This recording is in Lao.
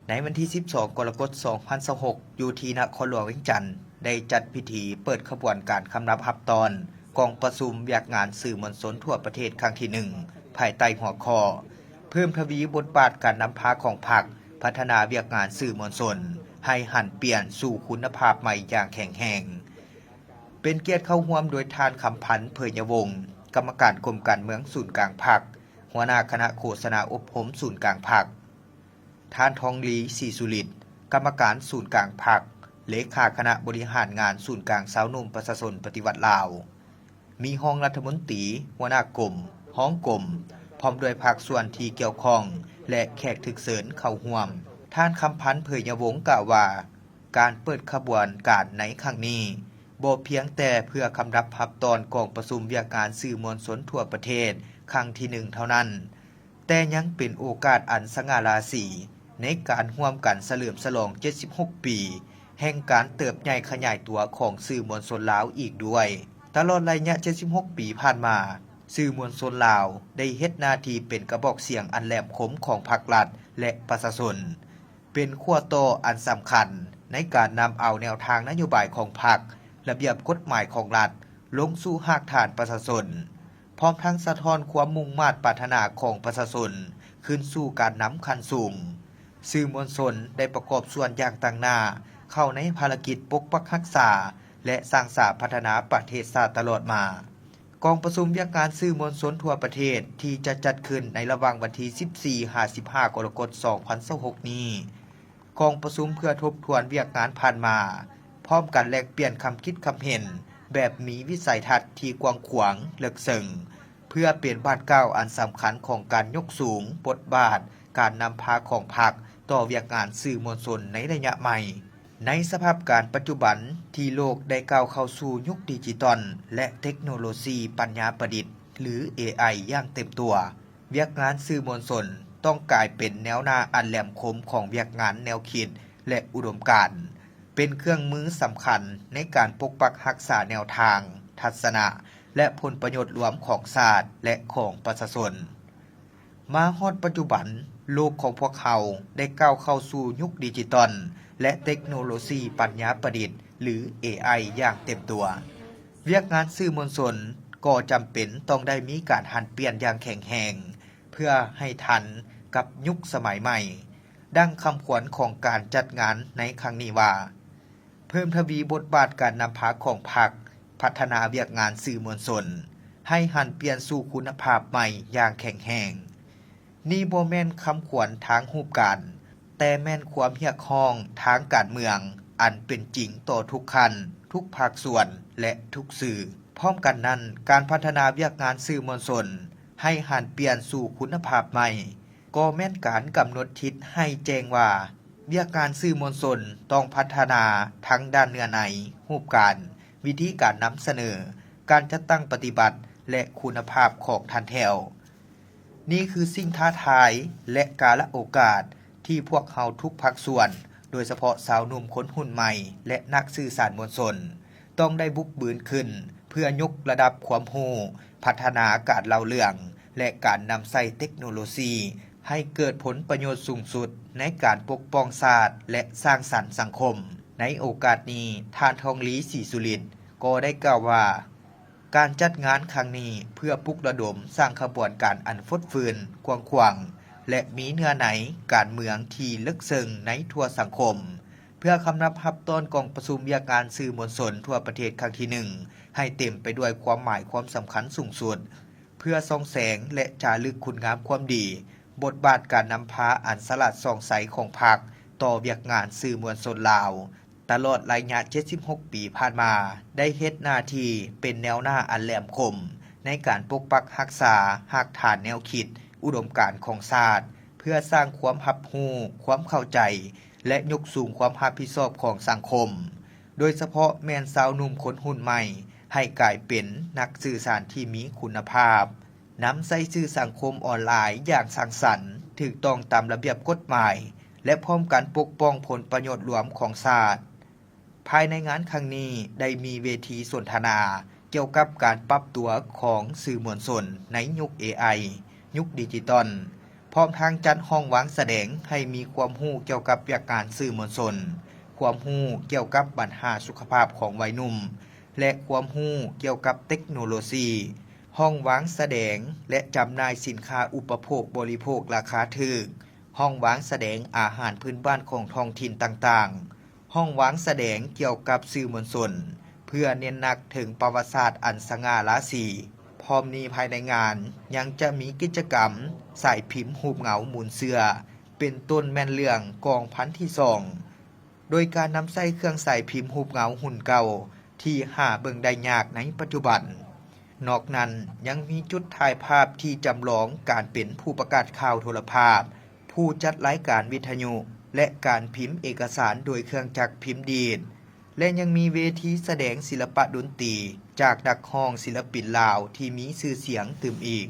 ໃນວັນທີສິບສອງ ກໍລະກົດ ສອງພັນຊາວຫົກ ຢູ່ທີ່ນະຄອນຫຼວງວຽງຈັນ ໄດ້ຈັດພິທີເປີດຂະບວນການຄຳນັບຮັບຕ້ອນກອງປະຊຸມວຽກງານສື່ມວນຊົນທົ່ວປະເທດຄັ້ງທີໜຶ່ງ ພາຍໃຕ້ຫົວຂໍ້ ເພີ່ມທະວີບົດບາດການນຳພາຂອງພັກ ພັດທະນາວຽກງານສື່ມວນຊົນ ໃຫ້ຫັນປ່ຽນສູ່ຄຸນນະພາບໃໝ່ຢ່າງແຂງແຮງ. ເປັນກຽດເຂົ້າຮ່ວມໂດຍທ່ານ ຄຳພັນ ເຜີຍຍະວົງ ກຳມະການກົມການເມືອງສູນກາງພັກ, ຫົວໜ້າຄະນະໂຄສະນາອົບຮົມສູນກາງພັກ, ທ່ານ ທອງລີ ສີສຸລິດ ກຳມະການສູນກາງພັກ, ເລຂາຄະນະບໍລິຫານງານສູນກາງຊາວໜຸ່ມປະຊາຊົນປະຕິວັດລາວ, ມີຮອງລັດຖະມົນຕີ, ຫົວໜ້າກົມ, ຮອງກົມ, ພ້ອມດ້ວຍພາກສ່ວນທີ່ກ່ຽວຂ້ອງ ແລະ ແຂກຖືກເຊີນເຂົ້າຮ່ວມ. ທ່ານ ຄຳພັນ ເຜີຍຍະວົງ ກ່າວວ່າ ການເປີດຂະບວນການໃນຄັ້ງນີ້ ບໍ່ພຽງແຕ່ເພື່ອຄຳນັບຮັບຕ້ອນກອງປະຊຸມວຽກງານສື່ມວນຊົນທົ່ວປະເທດຄັ້ງທີໜຶ່ງເທົ່ານັ້ນ, ແຕ່ຍັງເປັນໂອກາດອັນສະຫງ່າລາສີໃນການຮ່ວມກັນສະເຫຼີມສະຫຼອງເຈັດສິບຫົກປີ ແຫ່ງການເຕີບໃຫຍ່ຂະຫຍາຍຕົວຂອງສື່ມວນຊົນລາວອີກດ້ວຍ. ຕະຫຼອດໄລຍະເຈັດສິບຫົກປີຜ່ານມາ, ສື່ມວນຊົນລາວໄດ້ເຮັດໜ້າທີ່ເປັນກະບອກສຽງອັນແຫຼມຄົມຂອງພັກລັດ ແລະ ປະຊາຊົນ. ເປັນຂົວຕໍ່ອັນສຳຄັນໃນການນຳເອົາແນວທາງນະໂຍບາຍຂອງພັກ, ລະບຽບກົດໝາຍຂອງລັດ ລົງສູ່ຮາກຖານປະຊາຊົນ, ພ້ອມທັງສະທ້ອນຄວາມມຸ່ງມາດປາດຖະໜາຂອງປະຊາຊົນຂຶ້ນສູ່ການນຳຂັ້ນສູງ. ສື່ມວນຊົນໄດ້ປະກອບສ່ວນຢ່າງຕັ້ງໜ້າເຂົ້າໃນພາລະກິດປົກປັກຮັກສາ ແລະ ສ້າງສາພັດທະນາປະເທດຊາດຕະຫຼອດມາ. ກອງປະຊຸມວຽກງານສື່ມວນຊົນທົ່ວປະເທດທີ່ຈະຈັດຂຶ້ນໃນລະຫວ່າງວັນທີສິບສີ່ ຫາ ສິບຫ້າ ກໍລະກົດ ສອງພັນຊາວຫົກນີ້, ກອງປະຊຸມເພື່ອທົບທວນວຽກງານຜ່ານມາ, ພ້ອມກັນແລກປ່ຽນຄຳຄິດຄຳເຫັນແບບມີວິໄສທັດທີ່ກວ້າງຂວາງເລິກເຊິ່ງ, ເພື່ອເປັນບາດກ້າວອັນສຳຄັນຂອງການຍົກສູງບົດບາດການນຳພາຂອງພັກຕໍ່ວຽກງານສື່ມວນຊົນໃນໄລຍະໃໝ່. ໃນສະພາບການປັດຈຸບັນທີ່ໂລກໄດ້ກ້າວເຂົ້າສູ່ຍຸກດິຈິຕອນ ແລະ ເຕັກໂນໂລຊີປັນຍາປະດິດ ຫຼື ເອໄອ ຢ່າງເຕັມຕົວ, ວຽກງານສື່ມວນຊົນຕ້ອງກາຍເປັນແນວໜ້າອັນແຫຼມຄົມຂອງວຽກງານແນວຄິດ ແລະ ອຸດົມການ, ເປັນເຄື່ອງມືສຳຄັນໃນການປົກປັກຮັກສາແນວທາງ, ທັດສະນະ ແລະ ຜົນປະໂຫຍດລວມຂອງຊາດ ແລະ ຂອງປະຊາຊົນ. ມາຮອດປັດຈຸບັນ, ໂລກຂອງພວກເຮົາໄດ້ກ້າວເຂົ້າສູ່ຍຸກດິຈິຕອນ ແລະ ເຕັກໂນໂລຊີປັນຍາປະດິດ ຫຼື ເອໄອ ຢ່າງເຕັມຕົວ. ວຽກງານສື່ມວນຊົນກໍຈຳເປັນຕ້ອງໄດ້ມີການຫັນປ່ຽນຢ່າງແຂງແຮງ ເພື່ອໃຫ້ທັນກັບຍຸກສະໄໝໃໝ່. ດັ່ງຄຳຂວັນຂອງການຈັດງານໃນຄັ້ງນີ້ວ່າ, ເພີ່ມທະວີບົດບາດການນຳພາຂອງພັກ, ພັດທະນາວຽກງານສື່ມວນຊົນ ໃຫ້ຫັນປ່ຽນສູ່ຄຸນນະພາບໃໝ່ຢ່າງແຂງແຮງ. ນີ້ບໍ່ແມ່ນຄຳຂວັນທາງຮູບການ, ແຕ່ແມ່ນຄວາມຮຽກຮ້ອງທາງການເມືອງອັນເປັນຈິງຕໍ່ທຸກຂັ້ນ, ທຸກພາກສ່ວນ ແລະ ທຸກສື່. ພ້ອມກັນນັ້ນ, ການພັດທະນາວຽກງານສື່ມວນຊົນໃຫ້ຫັນປ່ຽນສູ່ຄຸນນະພາບໃໝ່, ກໍແມ່ນການກຳນົດທິດໃຫ້ແຈ້ງວ່າ ວຽກງານສື່ມວນຊົນຕ້ອງພັດທະນາທັງດ້ານເນື້ອໃນ, ຮູບການ, ວິທີການນຳສະເໜີ, ການຈັດຕັ້ງປະຕິບັດ ແລະ ຄຸນນະພາບຂອງທ່ານແທ້ວ. ນີ້ຄືສິ່ງທ້າທາຍ ແລະ ກາລະໂອກາດທີ່ພວກເຮົາທຸກພາກສ່ວນ, ໂດຍສະເພາະຊາວໜຸ່ມຄົນຮຸ່ນໃໝ່ ແລະ ນັກສື່ສານມວນຊົນ, ຕ້ອງໄດ້ບຸກບືນຂຶ້ນເພື່ອຍົກລະດັບຄວາມຮູ້, ພັດທະນາການເລົ່າເລື່ອງ ແລະ ການນຳໃຊ້ເຕັກໂນໂລຊີໃຫ້ເກີດຜົນປະໂຫຍດສູງສຸດໃນການປົກປ້ອງຊາດ ແລະ ສ້າງສັນສັງຄົມ. ໃນໂອກາດນີ້, ທ່ານ ທອງລີ ສີສຸລິດ ກໍໄດ້ກ່າວວ່າ, ການຈັດງານຄັ້ງນີ້ເພື່ອປຸກລະດົມສ້າງຂະບວນການອັນຟົດຟື້ນ, ກວ້າງຂວາງ ແລະ ມີເນື້ອໃນການເມືອງທີ່ເລິກເຊິ່ງໃນທົ່ວສັງຄົມ, ເພື່ອຄຳນັບຮັບຕ້ອນກອງປະຊຸມວຽກງານສື່ມວນຊົນທົ່ວປະເທດຄັ້ງທີໜຶ່ງ ໃຫ້ເຕັມໄປດ້ວຍຄວາມໝາຍຄວາມສຳຄັນສູງສຸດ, ເພື່ອສ່ອງແສງ ແລະ ຈາລຶກຄຸນງາມຄວາມດີ, ບົດບາດການນຳພາອັນສະຫຼາດສ່ອງໃສຂອງພັກຕໍ່ວຽກງານສື່ມວນຊົນລາວ ຕະຫຼອດໄລຍະເຈັດສິບຫົກປີຜ່ານມາ ໄດ້ເຮັດໜ້າທີ່ເປັນແນວໜ້າອັນແຫຼມຄົມໃນການປົກປັກຮັກສາຮາກຖານແນວຄິດ, ອຸດົມການຂອງຊາດ, ເພື່ອສ້າງຄວາມຮັບຮູ້, ຄວາມເຂົ້າໃຈ ແລະ ຍົກສູງຄວາມຮັບຜິດຊອບຂອງສັງຄົມ, ໂດຍສະເພາະແມ່ນຊາວໜຸ່ມຄົນຮຸ່ນໃໝ່ ໃຫ້ກາຍເປັນນັກສື່ສານທີ່ມີຄຸນນະພາບ, ນຳໃຊ້ສື່ສັງຄົມອອນລາຍຢ່າງສ້າງສັນ, ຖືກຕ້ອງຕາມລະບຽບກົດໝາຍ ແລະ ພ້ອມກັນປົກປ້ອງຜົນປະໂຫຍດລວມຂອງຊາດ. ພາຍໃນງານຄັ້ງນີ້ໄດ້ມີເວທີສົນທະນາກ່ຽວກັບການປັບຕົວຂອງສື່ມວນຊົນໃນຍຸກເອໄອ, ຍຸກດິຈິຕອນ, ພ້ອມທັງຈັດຫ້ອງວາງສະແດງໃຫ້ມີຄວາມຮູ້ກ່ຽວກັບວຽກງານສື່ມວນຊົນ, ຄວາມຮູ້ກ່ຽວກັບບັນຫາສຸຂະພາບຂອງໄວໜຸ່ມ ແລະ ຄວາມຮູ້ກ່ຽວກັບເຕັກໂນໂລຊີ, ຫ້ອງວາງສະແດງ ແລະ ຈຳໜ່າຍສິນຄ້າອຸປະໂພກບໍລິໂພກລາຄາຖືກ, ຫ້ອງວາງສະແດງອາຫານພື້ນບ້ານຂອງທ້ອງຖິ່ນຕ່າງໆ, ຫ້ອງວາງສະແດງກ່ຽວກັບສື່ມວນຊົນ ເພື່ອເນັ້ນໜັກເຖິງປະຫວັດສາດອັນສະຫງ່າລາສີ. ພ້ອມນີ້ພາຍໃນງານຍັງຈະມີກິດຈະກຳສາຍພິມຮູບເງົາໝູນເສື້ອ ເປັນຕົ້ນແມ່ນເລື່ອງກອງພັນທີສອງ ໂດຍການນຳໃຊ້ເຄື່ອງສາຍພິມຮູບເງົາຮຸ່ນເກົ່າທີ່ຫາເບິ່ງໄດ້ຍາກໃນປັດຈຸບັນ. ນອກນັ້ນຍັງມີຈຸດຖ່າຍພາບທີ່ຈຳລອງການເປັນຜູ້ປະກາດຂ່າວໂທລະພາບ, ຜູ້ຈັດລາຍການວິທະຍຸ ແລະ ການພິມເອກະສານໂດຍເຄື່ອງຈັກພິມດີດ ແລະ ຍັງມີເວທີສະແດງສິລະປະດົນຕີຈາກນັກຮ້ອງສິລະປິນລາວທີ່ມີຊື່ສຽງຕື່ມອີກ.